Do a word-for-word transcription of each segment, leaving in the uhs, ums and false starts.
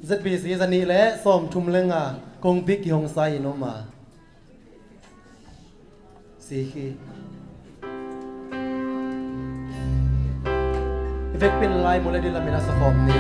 Z B C za nih le sawmthum le nga kongpi kihong sa in om a. Si khi. I vekpi in lai mu le di lamin a sa khawm ni.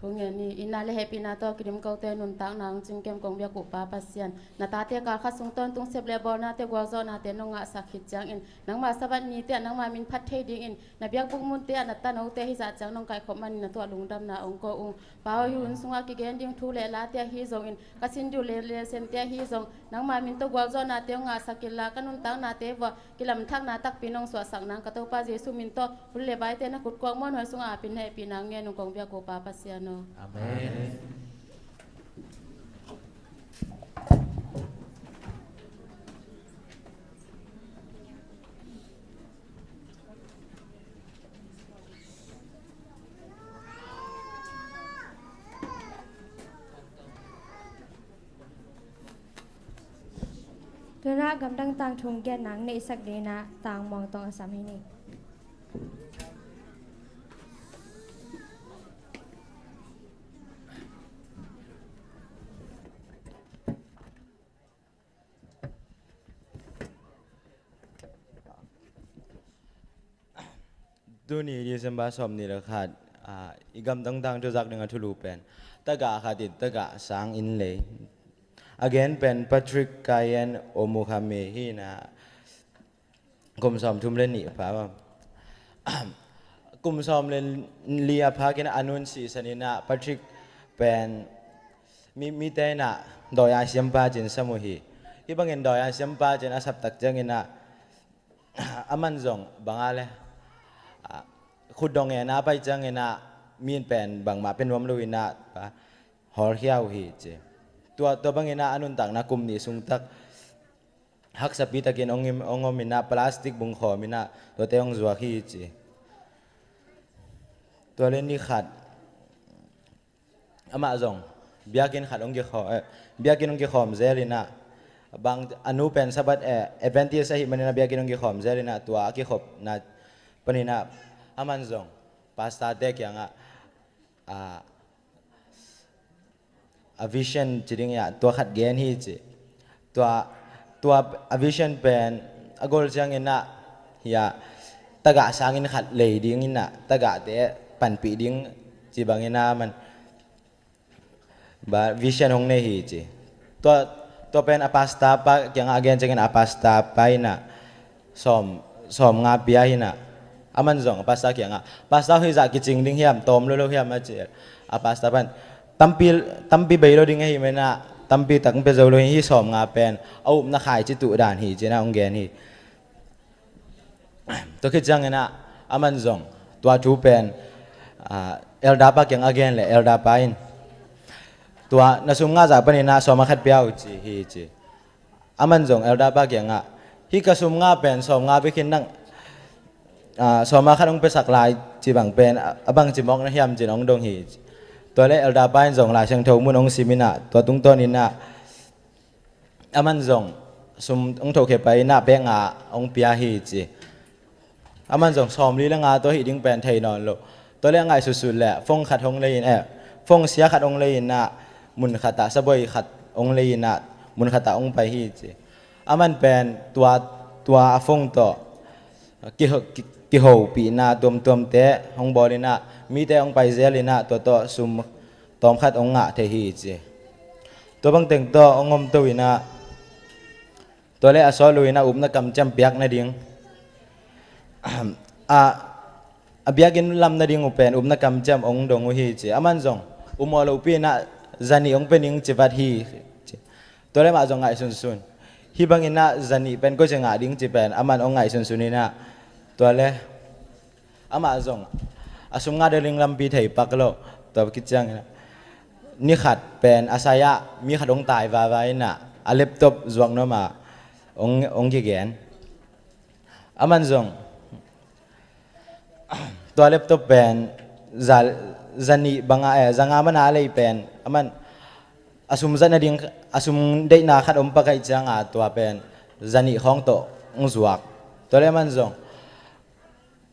Ngen ni, ina le hehpihna tawh kidim kote nuntakna hong cingkem kong biak uh Pa Pasian, na tate kalkhat sung tawntung sep le bawlnate gualzawhnate nong ngahsak khit ciangin, nangma Sabbath nite ah nangma min phat thei dingin na biakbuk munte ah na tanote hizah ciang nong kaikhop manin na tuah lungdamna hong ko ung. Pa aw, hih hun sungah kigen ding thu le late ahi zongin, ka sin ding uh le lesen te ahi zong, nangma min tawh gualzawhnate hong ngahsak inla, ka nuntaknate vuah kilamthakna takpi nong suahsak nang, ka Topa Jesuh min tawh hun le vaite na khut kuak muanhuai sungah apin hehpihna ngen ung kong biak uh Pa Pasian aw. Amen. Tuna gamdang tangthu genna neihsak dingin ah tangmuang tong a sam hi ni. Tuni December sawmnih le khat, ah, i gamdang tangthu zak ding a thulu pen tagah khat in tagah sang in lei. A gen pen Patrick Kayen Omukhame hi in ah, kum sawmthum le nih a pha maw. Kum sawm le li a pha kei in ah, a nun sisan in ah Patrick pen mi, mite in ah dawi a siampa ci-in sam uh hi. Hih bangin dawi a siampa ci-in a sap tak ciangin ah, aman zong bang a le, ah, khutdawh ngen a pai ciangin ah, mi in pen bangmah pia nuam lo in ah, ah, hawlkhia uh hi ci. Tua, tua bangin ah a nuntakna kum nih sung tak haksapi takin hong im, hong om in ah, plastic bung khawm in ah tuate hong zuak hi ci. Tua le ni khat amah zong biakinn khat hong kikhawm, eh, biakinn hong kikhawm zel in ah, bang a nu pen Sabbath, eh, Adventist ahih manin ah biakinn hong kikhawm zel in ah, tua a kikhopna panin ah aman zong pastor-te kiangah, ah, a vision ci ding hi a, tua khat gen hi ci. Tua, tua a vision pen a gol ciangin ah, hi a, tagah sangin khat lei dingin ah, tagahte panpih ding ci bangin ah man, ba, vision hong nei hi ci. Tua, tua pen a pastor pa kiangah a gen ciangin a pastor pa in ah sawm, sawmnga pia hi in ah, aman zong a pastor kiangah, "Pastor, hih zah kicing ding hiam, tawm lo lo hiam?" a ci. A pastor pan, "Tampi, tampi bei lo ding ahih manin ah tampi tak hong pia zo lo hi, hih sawmnga pen a upna khaici tuh dan hi," ci-in ah hong gen hi. Tua khit ciangin ah aman zong tua thu pen, ah, elder pa kiangah a gen leh, elder pa in, "Tua na sum nga zah panin ah sawm a khat pia uh ci hi," ci. Aman zong elder pa kiangah, "Hih ka sum nga pen sawmnga bek hi in, nang, ah, sawm a khat hong piasak lai ci bang pen a, a bangci mawk na hiam?" ci-in hong dong hi. Tua le elder pa in zong Lai Siangtho mun hong sim in ah, tua tungtawn in ah aman zong sum hong thokhia pai in ah bek nga hong pia hi ci. Aman zong sawmli le nga tawh hih ding pen thei nawn lo. Tua le a ngaihsutsut leh phone khat hong lei in, eh, phone sia khat hong lei in ah, mun khat ah saboi khat hong lei in ah, mun khat ah hong pai hi ci. Aman pen tua, tua a phone tawh kiho-, ki-, kihopihna tuamtuamte hong bawl in ah, mite hong pai zel in ah, tua tawh sum tawm khat hong ngah thei hi ci. Tua bang teng tawh hong om to in ah, tua le a sawt lo in ah upna kamciam piak nading, a, a biakinn lam nading uh pen upna kamciam hong dong uh hi ci. Aman zong upmawh lohpi in ah zanih hong pia ning ci vat hi ci. Tua le amah zong ngaihsunsun. Hih bangin ah zanih pen koici ngah ding ci pen aman hong ngaihsunsun in ah, tua le amah zong a sum nga ding lampi thei pak lo. Tua khit ciangin ah ni khat pen a sai-ah mi khat hong tai vava in ah, a laptop zuak nuam a hong, hong kigen. Aman zong tua laptop pen za, zanih bang a, eh, zanga man a lei pen, aman a sum zat nading, a sum deihna khat om pak ahih ciangin tua pen zanih khawng tawh hong zuak. Tua le aman zong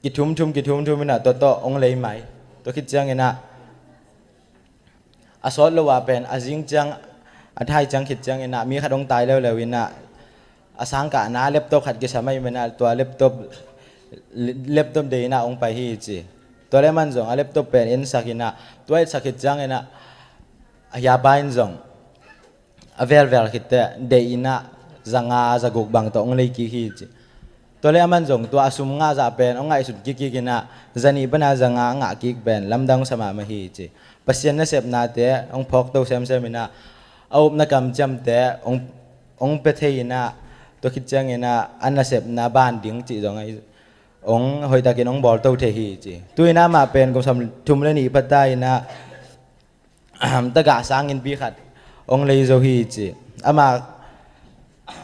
kithumthum, kithumthum in ah tua tawh hong lei mai. Tua khit ciangin ah a sawt lo ah pen a zing ciang, a thai ciang khit ciangin ah mi khat hong tai leuleu in ah, a sangkahna laptop khat kisam ahih manin ah tua laptop, laptop deih in ah hong pai hi ci. Tua leh aman zong a laptop pen ensak inah, tua ensak khit ciang inah, a hiapa in zong a velvel khit teh deih inah za nga za guk bang tawh hong lei kik hi ci. Tua leh aman zong tua a sum ngah zah pen hong ngaihsut kik kik inah, za nih pana za nga a ngah kik pen lamdang sa mahmah hi ci. Pasian nasepnate hong phawk to semsem inah, a upna kamciamte hong, hong pia thei inah, tua khit ciang inah a nasepna ban ding cih zong a hong hoihtakin hong bawl to thei hi ci. Tu inah amah pen kum sawmthum le nih pha ta inah, tagah sang innpi khat hong lei zo hi ci. Ama,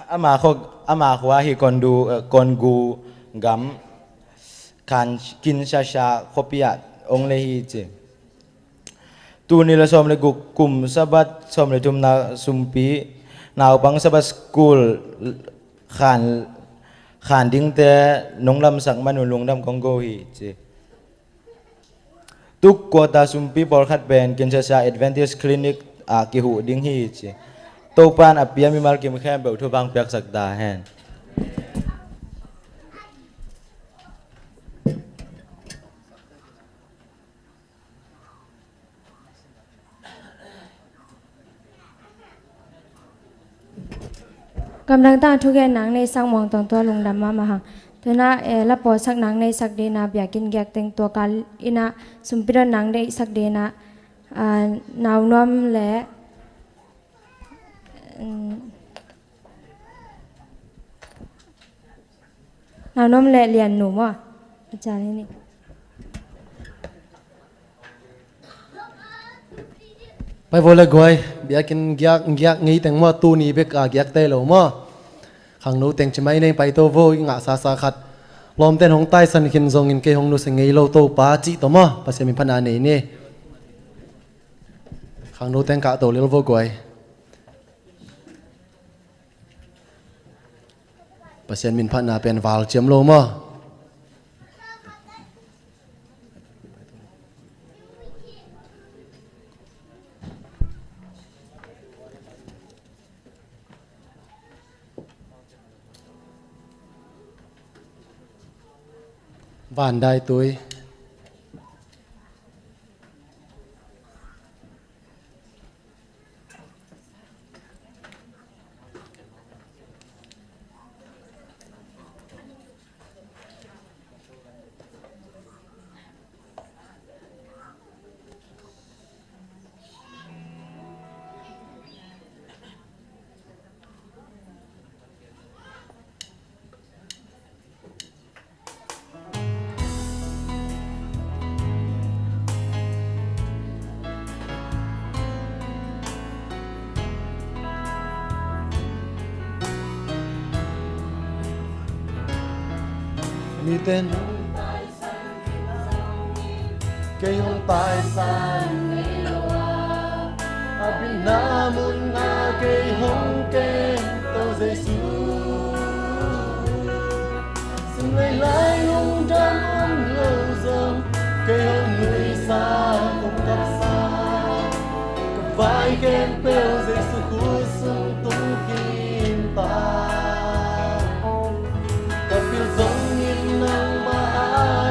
ama khua, ama khua hi Kondu, eh, Kongu gam, Kan, Kinshasa khuapi ah hong lei hi ci. Tul nih le sawm le guk kum Sabbath sawm le thumna sumpi, naupang Sabbath school khan, khan dingte nong lamsak man un lungdam kong ko hi ci. Tu quarter sumpi pawlkhat pen Kinshasa Adventist Clinic ah kihuh ding hi ci. Topa'n a pia mimal kim khempeuh thupha hong piaksak ta hen. Gamdang tang thugen nang neisak mawng tawng tua lungdam mahmah hang. Tuna, eh, la pawlsak nang neisak dina biakinn giak teng tua kal ina sumpi don nang neisak dina, ah, Naunuam le, mm, Naunuam le Liannu maw? Acha ni ni. Pai vo le guai, biakinn giak, giak ngei teng maw, tuni bek a giak tei lo maw? Khangno teng ci mai nei pai to vo, i ngah sasa khat. Lawmten hong taisan khin zongin kei hong nusia ngei lo Topa cih tawh maw, Pasian min phatna nei ni. Khangno teng kah to lel vo guai. Pasian min phatna pen val ciam lo maw? Van dai tui. Miten kei hong taisan ngei lo a, a bitna mun ah kei hong kem to Jesu. Sim leilai lungdam om lo zong kei hong nuihsa, hong kapsa, ka vai khempeuh Jesu khut sung tung khin ta. Ka pil zongin nangmah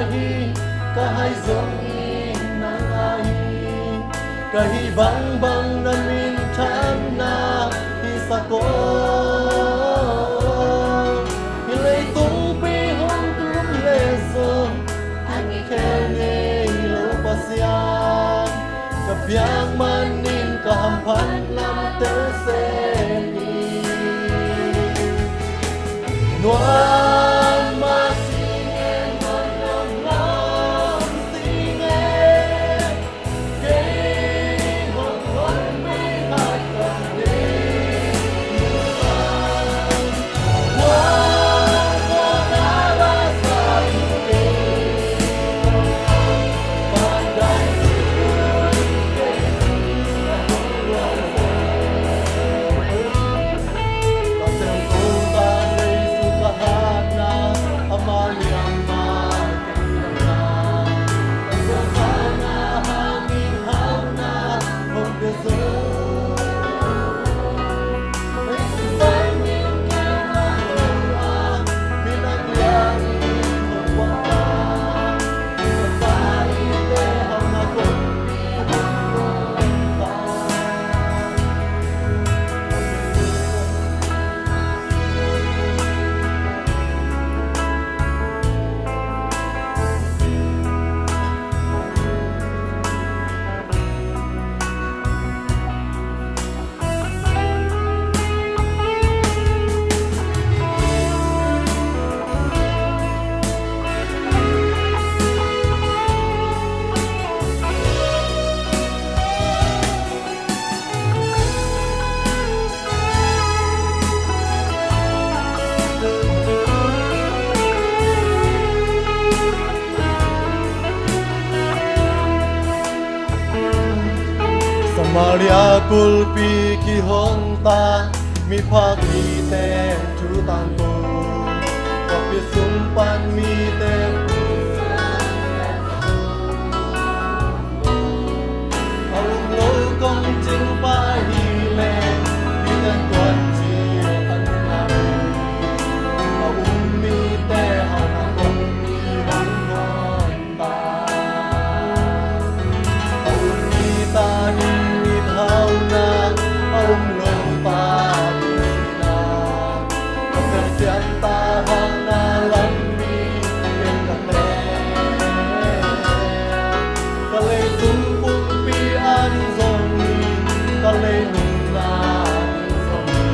ahi, ka hai zongin nang ahi, ka hih bangbang na minthanna hisak aw. Hih leitungpi hong tum leh zong a kikhel ngei lo Pasian, ka biak manin ka hamphat lam tel se hi. Nuam mah sing e, nuam lawmlawm sing e, kei hong hon bei khat ka nei. Maria kulpi kihong ta, miphak mite thu tangko, khuapi sung pan mite a um lo kong cing pa hi leh, mite kuat ci a kan ngai, a um mite hauhna kong mi hong nuam. A um mi ta ding mithauhna, a um lo ta ding sihna, a piangsiam ta hauhna lam mi ken ka hleh. Ka leitung pumpi an zong hi, ka lei nunna ding zong hi,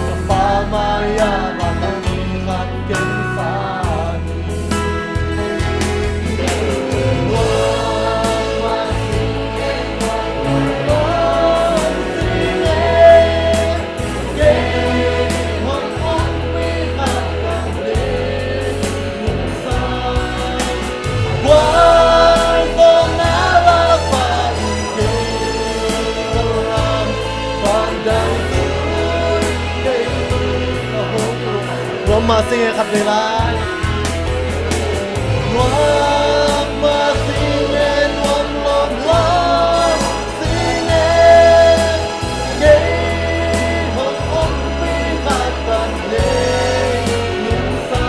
ka Pa mai-ah vantung mi khat ken sa hi. Nuam mah sing e, khat vei lai. Nuam mah sing e, nuam lawm lawm sing e. Kei hong ompih khat kan nei nunsa.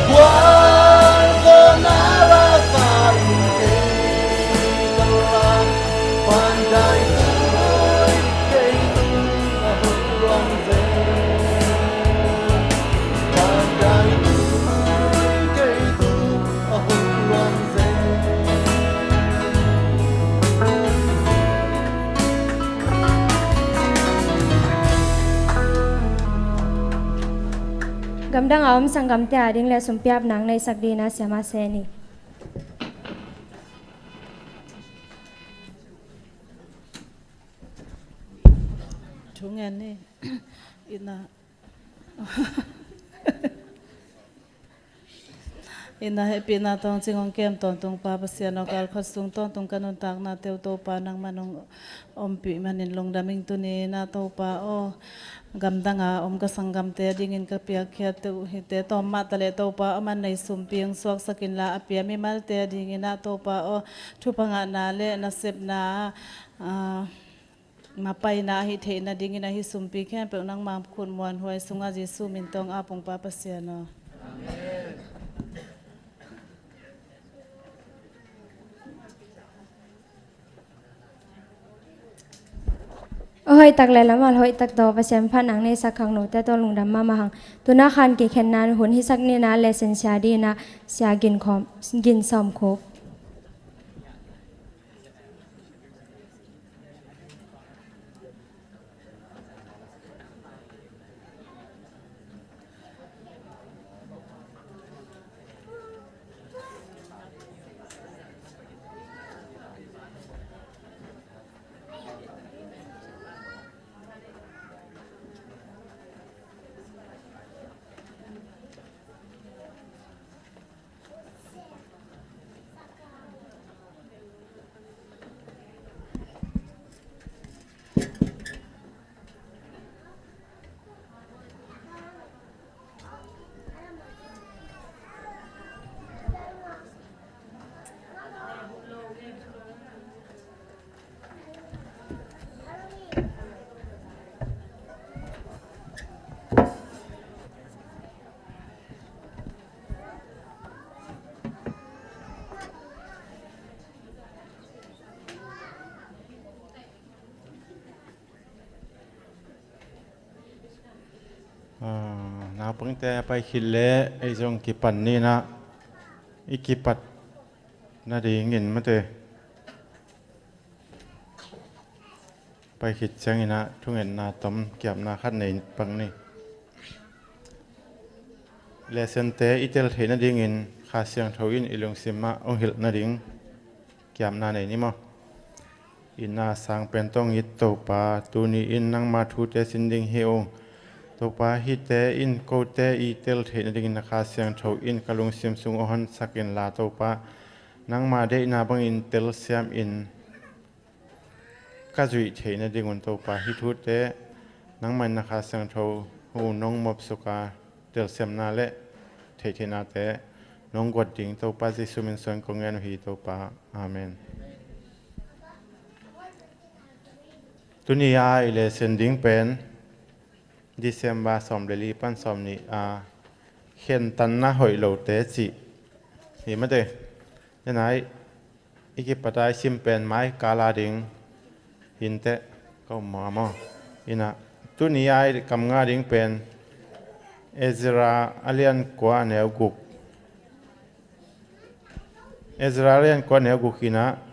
Gualzawhna rasa in kei ka lam, pandai tui kei tung a hong luang zel. Pandai tui kei tung a hong luang zel. Gamdang a om sanggamte ading le sumpiap nang neisak dina siama se ni. Thungen ni. Ina. Ina hehpihna tawng cing hong kem tawntung Pa Pasian aw, kalkhat sung tawntung ka nuntakna teuh Topa nangman hong ompih manin lungdam ing. Tuni na Topa aw, gamdanga om ka sanggamte dingin ka piakkhiat teuh hite tawm mah taleh Topa aw, man nei sumpi hong suaksak inla a pia mimalte dingin ah Topa aw, thupha ngahna le nasepna, ah, mapaina ahi theih nadingin ahi sumpi khempeuh nangma khut muanhuai sungah Jesu min tawng a pung Pa Pasian aw. Aw hoihtak le lamal hoihtak tawh Pasian phat nang neisak khak note tawh lungdam mahmah hang. Tuna khan kikhenna hun hisak nina le sensia dina Sia Gin Khawm, Gin Sawm Khup. Ah, naupangte a pai khit leh ei zong kipan ni na, i kipat nadingin mate. Pai khit ciangin ah thungetna tom kiamna khat nei pak ni. Lessonte i tel theih nadingin Kha Siangtho in i lungsim ah hong hilh nading kiamna nei ni maw? Ina sang pen tawng it Topa, tuni in nangma thute sin ding hi ung. Topa, hihte in kote i tel theih nadingin na Kha Siangtho in ka lungsim sung aw honsak inla Topa, nangma deihna bangin telsiam in ka zuih theih nadingun Topa, hih thute nangmah in na Kha Siangtho uh nong mawpsuka telsiamna le theihtheihnate nong guat ding Topa Jesu min suang kong ngen uh hi Topa. Amen. Tuni a i lesson ding pen December sawm le li pan sawm nih a, khentatna hoih lote cih hi mate. Denai i kipat a i sim pen mai kal a ding hinteh ka um maw maw. Inah tuni a i kam nga ding pen Ezra a lian kua a neu guk. Ezra a lian kua a neu guk inah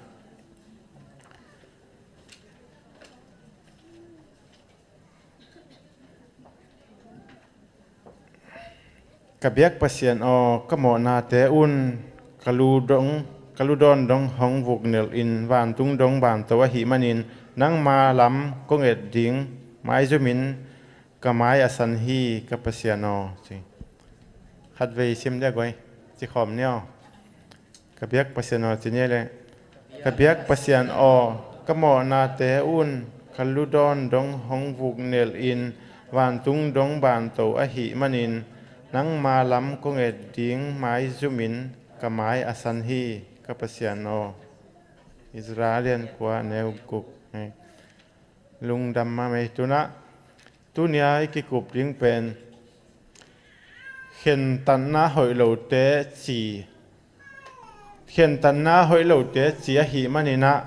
Ka biak Pasian aw, ka mawhnate un ka lu dong, ka lu dawn dong hong vuknelh in, vantung dong vanto ahih manin nangma lam kong et ding maizumin ka mai a san hi ka Pasian aw, ci. Khatvei sim dia guai, ci khawm ni aw. Ka biak Pasian aw, ci ni le. Ka biak Pasian aw, ka mawhnate un ka lu dawn dong hong vuknelh in, vantung dong vanto ahih manin nangma lam kong et ding maizumin ka mai a san hi ka Pasian aw. Ezra a lian kua a neu guk. Lungdam mahmah ei. Tunah, tunia i kikup ding pen khentatna hoih lote ci. Khentatna hoih lote ci ahih maninah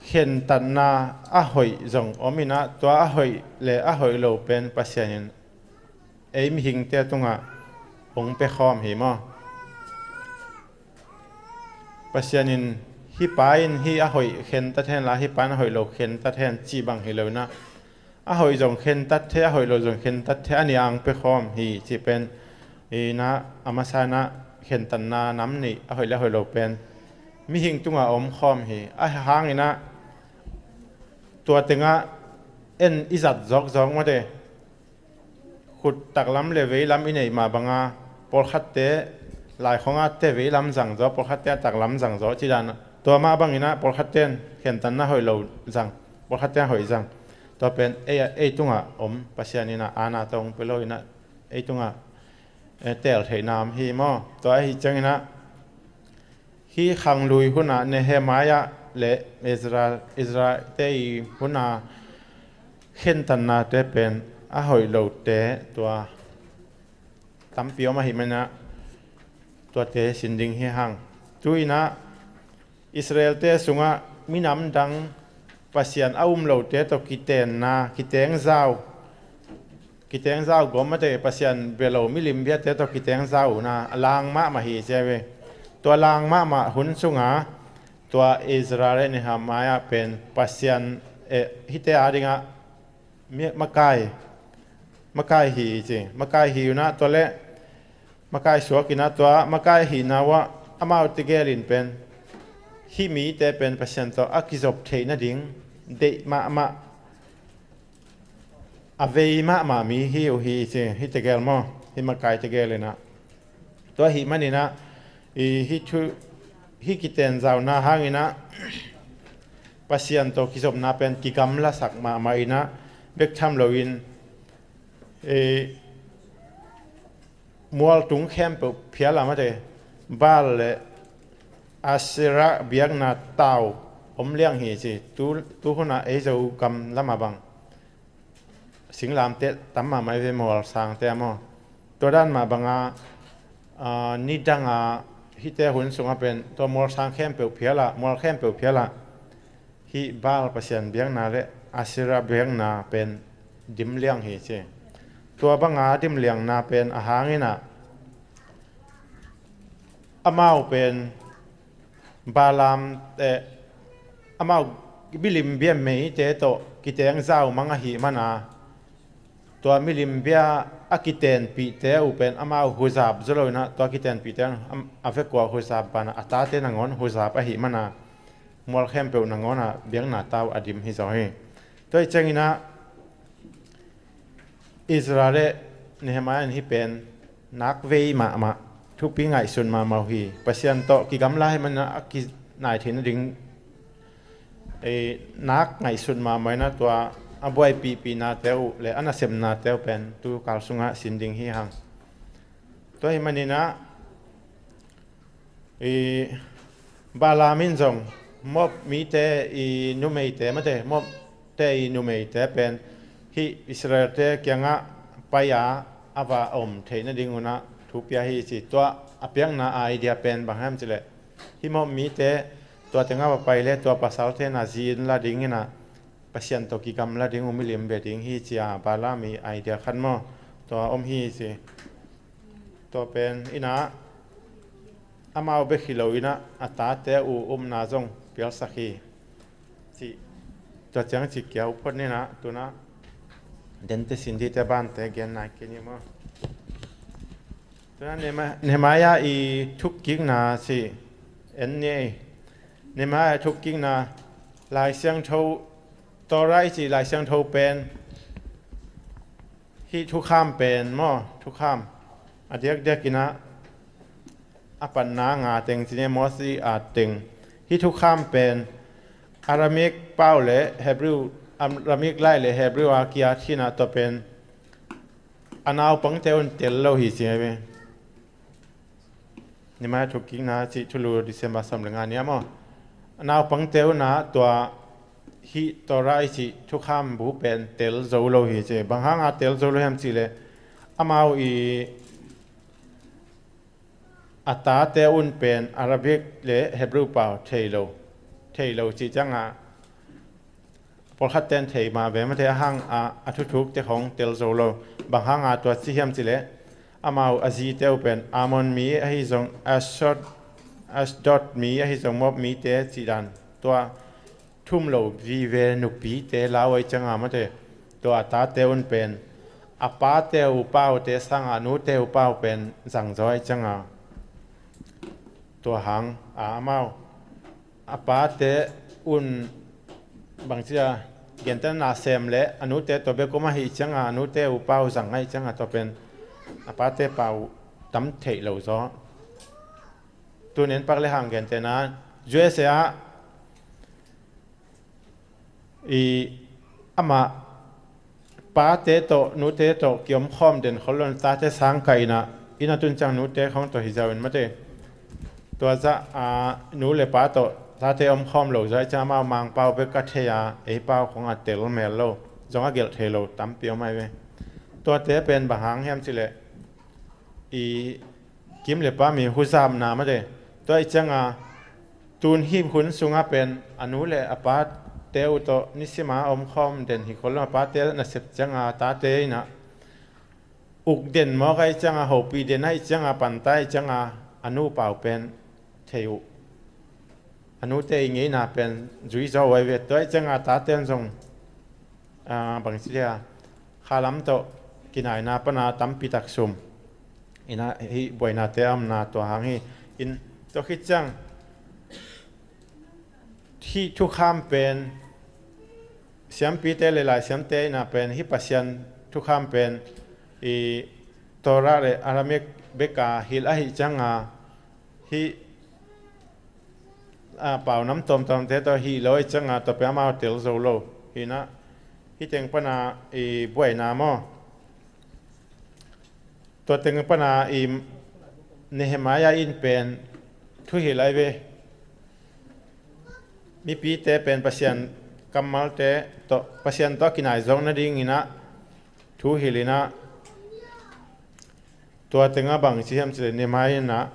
khentatna a hoih zong om inah, tua a hoih le a hoih lo pen Pasian in ei mihingte tungah hong pia khawm hi maw? Pasian in hih pa in hih a hoih khentat hen la, hih pa in a hoih lo khentat hen cih bang hi lo inah, a hoih zong khentat the, a hoih lo zong khentat the, a nih a hong pia khawm hi cih pen inah, a masa inah khentatna nam nih, a hoih le a hoih lo pen mihing tungah om khawm hi. A hang inah tua tengah en i zat zawkzawk mawte. Khut taklam le veilam i neih mah banga, pawlkhatte laikhawngah te veilam zangzaw, pawlkhatte a taklam zangzaw ci dan. Tua mah banginah pawlkhatte in khentatna hoih lo zang, pawlkhatte a hoih zang. Tua pen ei, ei tungah om, Pasian inah aana tawh hong pia lo inah ei tungah, eh, teel theihna om hi maw? Tua ahi cianginah hih khanglui hunah Nehemiah le Ezra, Ezra te i hunah khentatnate pen a hoih lote tua tampi om ahih manah tuate sin ding hi hang. Tu inah Israelte sungah minam dang Pasian a um lote tawh kitenna, kitengzau, kitengzau gawm mate, Pasian bia lo milim biate tawh kitengzau na a lang mahmah hi cia ve. Tua lang mahmah hun sunga tua Ezra le Nehemiah pen Pasian, eh, hihte a dingah mi-, makai, makai hi ci. Makai hi unah tua le makai suak inah tua makai hihna uah amau tegel in pen hih mite pen Pasian tawh a kizop theih nading deih mahmah, a vei mahmah mi hi uh hi ci, hih tegel maw, hih makai tegel inah. Tua ahih maninah i hih thu, hih kitenzauna hanginah Pasian tawh kizopna pen kigamlasak mahmah inah, bek tham loin i mualtung khempeuh phial a mate, Baal le Asherah biakna tau om liang hi ci. Tu, tu hunah ei Zogam lamah bang singlamteh tam mahmah i ve, mualsangte a maw. Tua dan mah banga, ah, nidanga hihte hun sungah pen tua mualsang khempeuh phialah, mual khempeuh phialah hih Baal pasian biakna le Asherah biakna pen dim liang hi ci. Tua banga dim liangna pen a hanginah amau pen Balaam, eh, amau milim bia meite tawh kiteng zaumang ahih mana, tua milim bia a kitenpihte uh pen amau huzap zaw loinah, tua kitenpihte a vekua huzap banah a tate nangawn huzap ahih mana, mual khempeuh nangawnah biakna tau a dim hi zaw hi. Tua hi cianginah Ezra le Nehemiah in hih pen nakvei mahmah, thupi ngaihsun mahmah uh hi. Pasian tawh kigamla hi manah a kinai theih nading ei, nak ngaihsut mahmah in ah tua a buaipihpihnate uh le a nasepnate uh pen tu kal sungah sin ding hi hang. Tua hi manin ah i Balaam in zong Moab mite i numeite, mate, Moabte i numeite pen hih Israelte kiangah pai-a a va om theih nadingun ah thu pia hi ci. Tua a piakna idea pen bang hiam cih leh, hih Moab mite tua tengah va pai leh tua pasalte in ah zi in la dingin ah Pasian tawh kigamla ding uh milim bia ding hi ci-a Balaam i idea khat maw, tua om hi ci. Tua pen in ah amau bek hi lo in ah a tate uh upna zong pialsak hi cih, tua ciang cih kia uh phot ni in ah, tu in ah dente sin dite bante gen nai kei ni maw. Tu in ah Nehemi-, Nehemiah i thukkikna cih en ni ei. Nehemiah i thukkikna, Lai Siangtho, Torah i cih Lai Siangtho pen, hih thukham pen maw, thukham a diakdiak in ah a patna nga teng ci ni, Moses at teng. Hih thukham pen Aramaic pau le Hebrew, Aramaic lai le Hebrew a ki-at hi in ah tua pen a naupangte un tel lo hi ci hi ve. Nehemiah thukkikna cih thulu December sawm le nga ni-a maw, a naupangte un ah tua hih Torah i cih thukham bu pen tel zo lo hi ci. Bang hanga tel zo lo hiam cih leh, amau i a tate un pen Arabic le Hebrew pau thei lo, thei lo cih ciangah pawlkhatte in thei mah ve, mate, a hang a, a thuthukte khong tel zo lo. Bang hanga tua ci hiam cih leh, amau a zite uh pen Ammon mi ahi zong, Ashdod, Ashdod mi ahi zong, Moab mite cih dan, tua thum lo vive nupite lau ahih cianga, mate, tua a tate un pen a pate uh paute sanga a nute uh pau pen zang zaw ahih cianga, tua hang a, amau a pate un bangci a, gentehna sem le a nute tawh bek om ahih cianga a nute uh pau zang ahih cianga tua pen a pate pau tam theih lo zaw. Tuni in pak le hang gentehna U S A ah i amah pate tawh nute tawh kiomkhawm den khol lo in tate sang kah in ah, inn a tun ciang nute khong tawh hi zau in, mate, tua zah a nu le pa tawh tate omkhawm lo zah ahih ciang amau Mangpau bek a thei a, ei pau khong a tel mel lo, zong a gelh thei lo tampi om ahi ve. Tuate pen bang hang hiam cih leh, i kim le pam i huzapna, mate, tua ahih cianga tun hih hun sunga pen a nu le a pate uh tawh nisima omkhawm den hi khol lo, a pate nasep cianga tate in ah uk den mawk ahih cianga, hopih den ahih cianga, panta ahih cianga a nu pau pen thei uh, a nute i ngeina pen zui zaw uh ahi ve. Tua ahih cianga tate in zong, ah, bangci dia, khalam tawh kinaina pana tampi tak sum in ah hih buainate a omna tua hang hi. In tua khit ciang hih thukham pen siampite le laisiamte in ah pen hih Pasian thukham pen i Torah le Aramaic bek a hilh ahih cianga, hih, a, pau nam tawmtawmte tawh hih lo ahih cianga tua pen amau tel zo lo. Hi in ah hih teng pana i buaina maw, tua teng pana i Nehemiah in pen thuhilh ahi ve. Mipite pen Pasian kammalte tawh, Pasian tawh a kinai zawk nadingin ah thuhilh in ah, tua tengah bang ci hiam cih leh Nehemiah in ah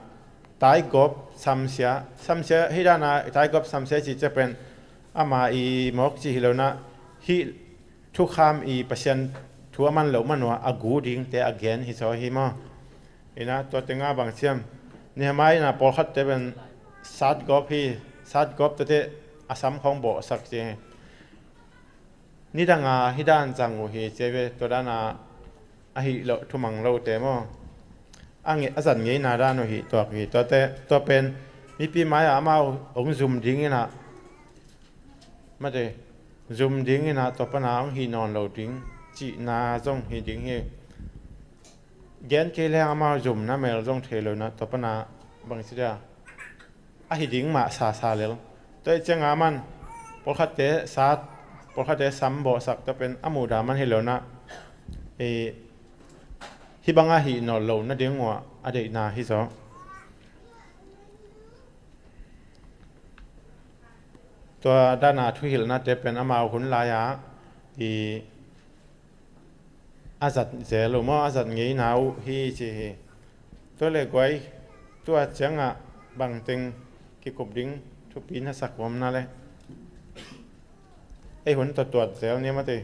taigawp samsia, samsia, hih dana taigawp samsia i cih ciang pen ama i mawk cih hi lo in ah, hih thukham i Pasian thu a man loh man uh a a gu dingte a gen hi zaw hi maw. In ah tua tengah bang ci hiam, Nehemiah in ah pawlkhatte pen satgawp hi, satgawp tawh teh a sam khong bawhsak ci hi. Nidanga hih dan zang uh hi ci hi ve, tua dana ahih loh thumang lote maw, a nge-, a zat ngeina dan uh hi, tua hi. Tuate, tua pen mipi mai-ah amau hong zum dingin ah, mate, zum dingin ah tua pana hong hih nawn lo ding cihna zong hi ding hi. Gen kei leng amau zumna mel zong thei lo in ah tua pana bangci dia, a hi ding mah sasa lel. Tua ahih cianga aman Pawlkhatte sat, pawlkhatte sam bawhsak tua pen a muhdah man hi lo na, i, hih bang a hih nawn lo nading uh a deihna hi zaw. Tua dana thuhilhnate pen amau hun lai-a, i, a zat zel uh maw, a zat ngeina uh hi ci hi. Tua le guai, tua ciangah bangteng kikup ding thupi na sak uam na le. Ei hun tawh tuat zel ni mate.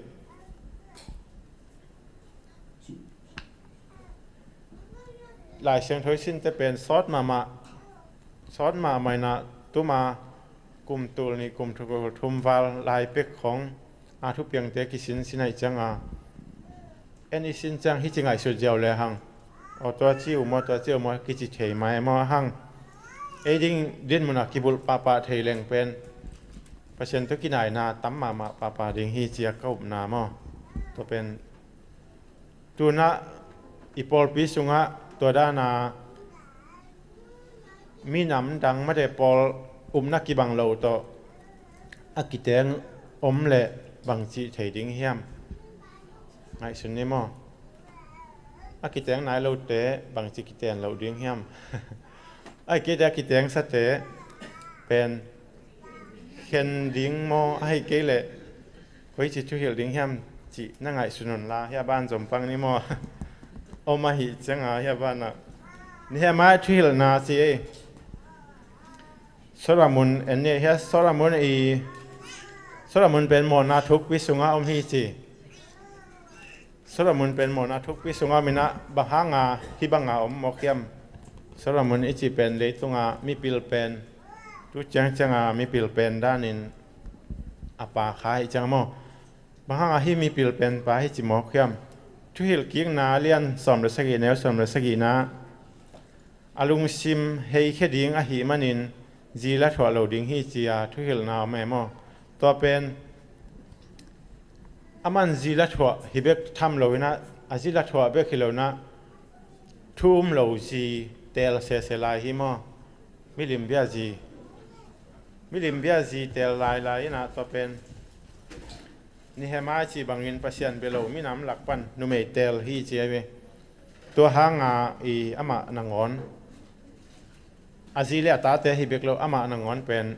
Lai Siangtho i sinte pen sawt mahmah, sawt mahmah inah tuma kum tul nih kum thum val lai pek khong a thupiangte kisinsin aih cianga, en i sin ciang hih ci ngaihsut ziau le hang. Aw tua ci uh maw, tua ci uh maw kici thei mai maw hang. Ei ding dinmunah kibulh pahpah thei leng pen Pasian tawh kinaina tam mahmah pahpah ding hi ci a ka upna maw. Tua pen tunah i pawlpi sungah tua dana minam dang mate pawl upna kibang lo tawh a kiteng om le bangci thei ding hiam? Ngaihsun ni maw? A kiteng nai lote bangci kiten loh ding hiam? Ai kei te a kitengsate pen khen ding maw, ahih kei leh koici thuhilh ding hiam cih na ngaihsun un la, hia ban zom pang ni maw? Om ahih cianga hia banah ni hia mai thuhilhna ci ei. Solomon en ni hia, Solomon i, Solomon pen mawhna thukpi sungah om hi ci. Solomon pen mawhna thukpi sungah om inah bang hanga hih banga om mawk hiam? Solomon i cih pen leitunga mipil pen, tu ciangcianga mipil pen danin a pa kha hi ciang maw. Bang hanga hih mipil pen pa hi ci mawk hiam? Thuhilh kikna lian sawm le sagih neu sawm le sagihna a lungsim heikhia ding ahih manin zi la thuah lo ding hi cia thuhilhna om e maw? Tua pen aman zi la thuah hi bek tham lo inah, a zi la thuah bek hi lo inah thu um lo zi teel sese lai hi maw? Milim bia zi, milim bia zi teel lailai inah tua pen Nehemiah cih bangin Pasian bia lo minam lak pan numei teel hi ci a ve. Tua hanga i amah nangawn, a zi le a tate hi bek lo amah nangawn pen